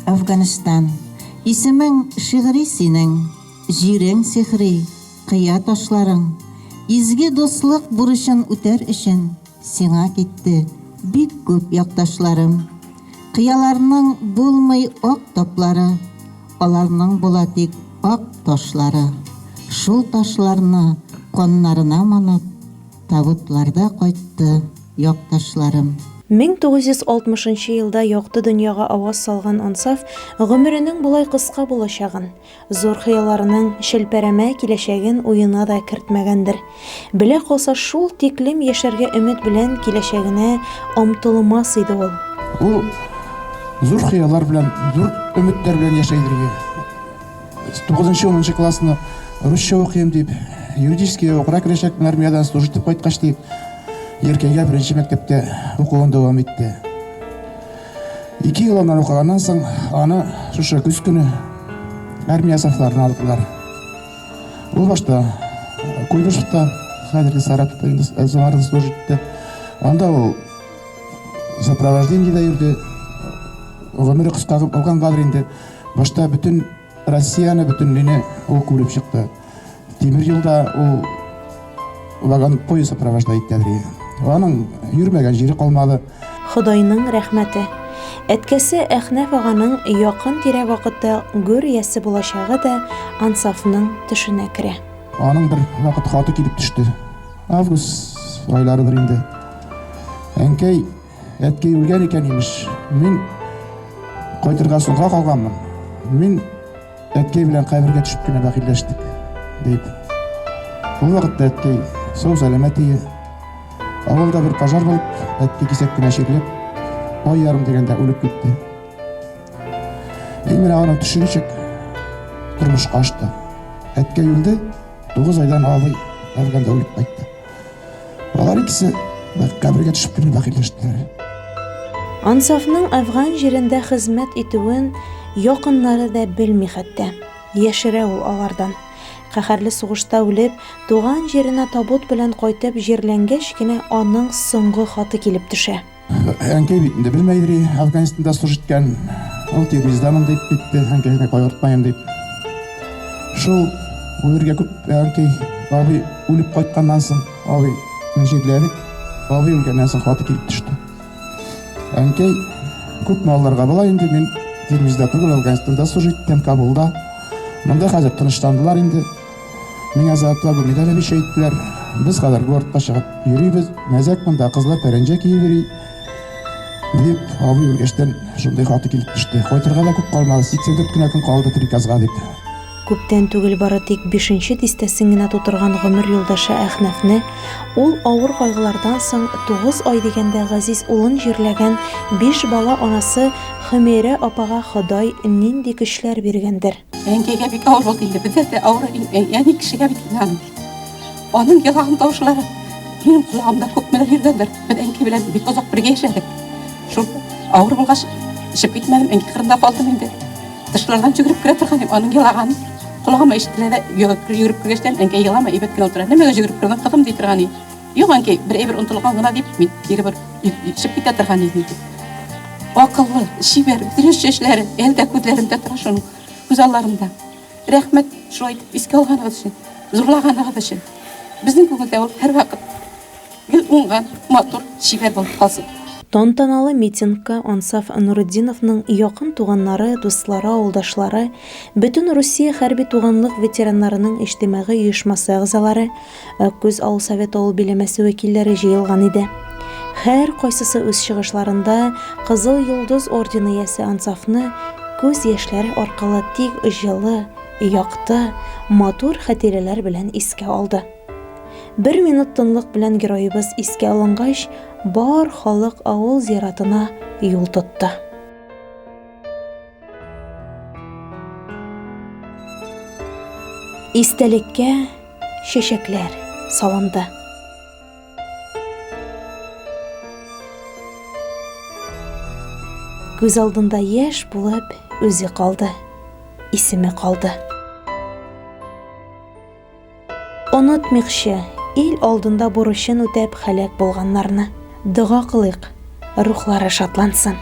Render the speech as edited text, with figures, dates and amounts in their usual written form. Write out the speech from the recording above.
Әфганстан. Исемең шигъри синең, җирең сихри, кыя ташларың. Изге дуслык бурычын үтәр өчен сиңа китте бик күп якташларым. Кыяларның булмый ак таплары, аларның була тик ак ташлары. Шул ташларны каннарына манып, Табутларда кайтты якташларым. 1960 нчы елда якты дөньяга аваз салган Ансаф гомеренең болай кыска булачагын, зур хыялларының челпәрәмә киләчәген уена да кертмәгәндер. Белә калса, шул тиклем яшәргә өмет белән киләчәгенә омтылмас иде ул. Ул зур хыяллар белән, зур өметләр белән яшәйдер иде. Тугызынчы-унынчы классны русча укыйм дип, юридический укырга керәчәкмен армиядән служить итеп кайткач дип, Яркәйгә беренче мәктәптә укуын дәвам итте. Ике ел аннан укыганнан соң аны шушы көз көне армия сафларына алдылар. Ул башта Куйбышевта, хәзерге Саратовта инде Самарада служить итте. Анда ул сопровождениедә йөрде. Гомере кыска булгангадыр инде. Башта бөтен Россияне, бөтен мине ул күреп чыкты. Тимер юлда ул вагон поезд сопровождать итте. Аның йөрмәгән җире калмады. Ходайның рәхмәте. Әткәсе Әхнәф аганың якын-тирә вакытта гүр иясе булачагы да Ансафның төшенә керә. Аның бер вакыт хаты килеп төште. Август айларыдыр инде. Әнкәй Әткәй үлгән икән, имеш. Мин кайтырга соңга калганмын. Мин әткәй белән кабергә төшеп кенә бәхилләштек, дип. Ул вакытта әткәй сау-сәламәт ие. Авылда бер пожар булып, әткәй кисәк кенә чирләп, ай ярым дигәндә үлеп китте. Мин менә аның төше ничек тормышка ашты. Әткәй үлде, 9 айдан абый Әфганда үлеп кайтты. Алар икесе кабергә төшеп кенә бәхилләштеләр. Ансафның Әфган җирендә хезмәт итүен якыннары да белми хәтта. Яшерә ул алардан. Каһәрле сугышта үлеп, туган җиренә табут белән кайтып җирләнгәч кенә аның соңгы хаты килеп төшә. Әнкәй бит инде белмәйдер, Афганистанда служить иткән. Ул Тирмиздамын дип китте, әнкәйне кайгыртмаем дип. Шул үлергә күп әнкәй, абый үлеп кайтканнан соң, абый җирләдек. Абый үлгәннән соң хаты килеп төште. Әнкәй, күпме алларга була инде, мин Тирмиздә түгел, Афганистанда служить иттем, Кабулда. Монда хәзер тынычландылар инде. Миңа за отвагу медаль обещать иттеләр. Без хәзер городка чыгып йөрибез. Мәзәк монда кызлар пәрәнҗә киеп йөри. Дип, абый үлгәчтән шундый хаты килеп төште. Кайтырга да күп калмады, 84 кенә көн калды приказга дип. Күптән түгел бары тик бишенче дистәсен генә тутырган гомер юлдашы Әхнәфне, ул авыр кайгылардан соң тугыз ай дигәндә газиз улын җирләгән биш бала анасы Хөмәйрә апага Ходай нинди көчләр биргәндер. Әнкәйгә бик авыр булды инде. Безгә дә авыр, әни кешегә бит инде аның. Аның елаган тавышлары минем колагымда күпмедер йөргәндер. Без әнкәй белән бик озак бергә яшәдек. Шул авыр булгач, эчеп китмәдем, әнкәй кырында калдым инде. Тышлардан йөгереп керә торган идем, аның елаганы колагыма ишетелә дә, йөгереп кергәчтән, әнкәй елама, әйбәт кенә утыра. Нәмәгә йөгереп кердең, кызым, ди торган иде. Юк, әнкәй, бер әйбер онытылган гына дип, мин кире бер эчеп китә торган идем. Акыллы, чибәр, бөтен чәчләре әле дә күзләремдә тора шуның, күз алларымда. Рәхмәт, шулай итеп искә алганыгыз өчен, зурлаганыгыз өчен. Безнең күңелдә ул һәрвакыт гел уңган, матур, чибәр булып калсын. Тантаналы митингка Ансаф Нуретдиновның якын туганнары, дуслары, авылдашлары, Бөтен Русия хәрби туганлык ветераннарының иҗтимагый оешмасы әгъзалары, Аккүз авыл советы авыл биләмәсе вәкилләре җыелган иде. Һәр кайсысы үз чыгышларында Кызыл Йолдыз ордены иясе Ансафны күз яшьләре аркылы тик җылы, якты, матур хатирәләр белән искә алды. Бер минут тынлык белән героебыз искә алынгач, бар халык авыл зиратына юл тотты. Истәлеккә чәчәкләр салынды. Күз алдында яшь булып үзе калды, исеме калды. Онытмыйкчы, ил алдында бурычын үтәп һәлак булганнарны. Дога кылыйк, рухлары шатлансын.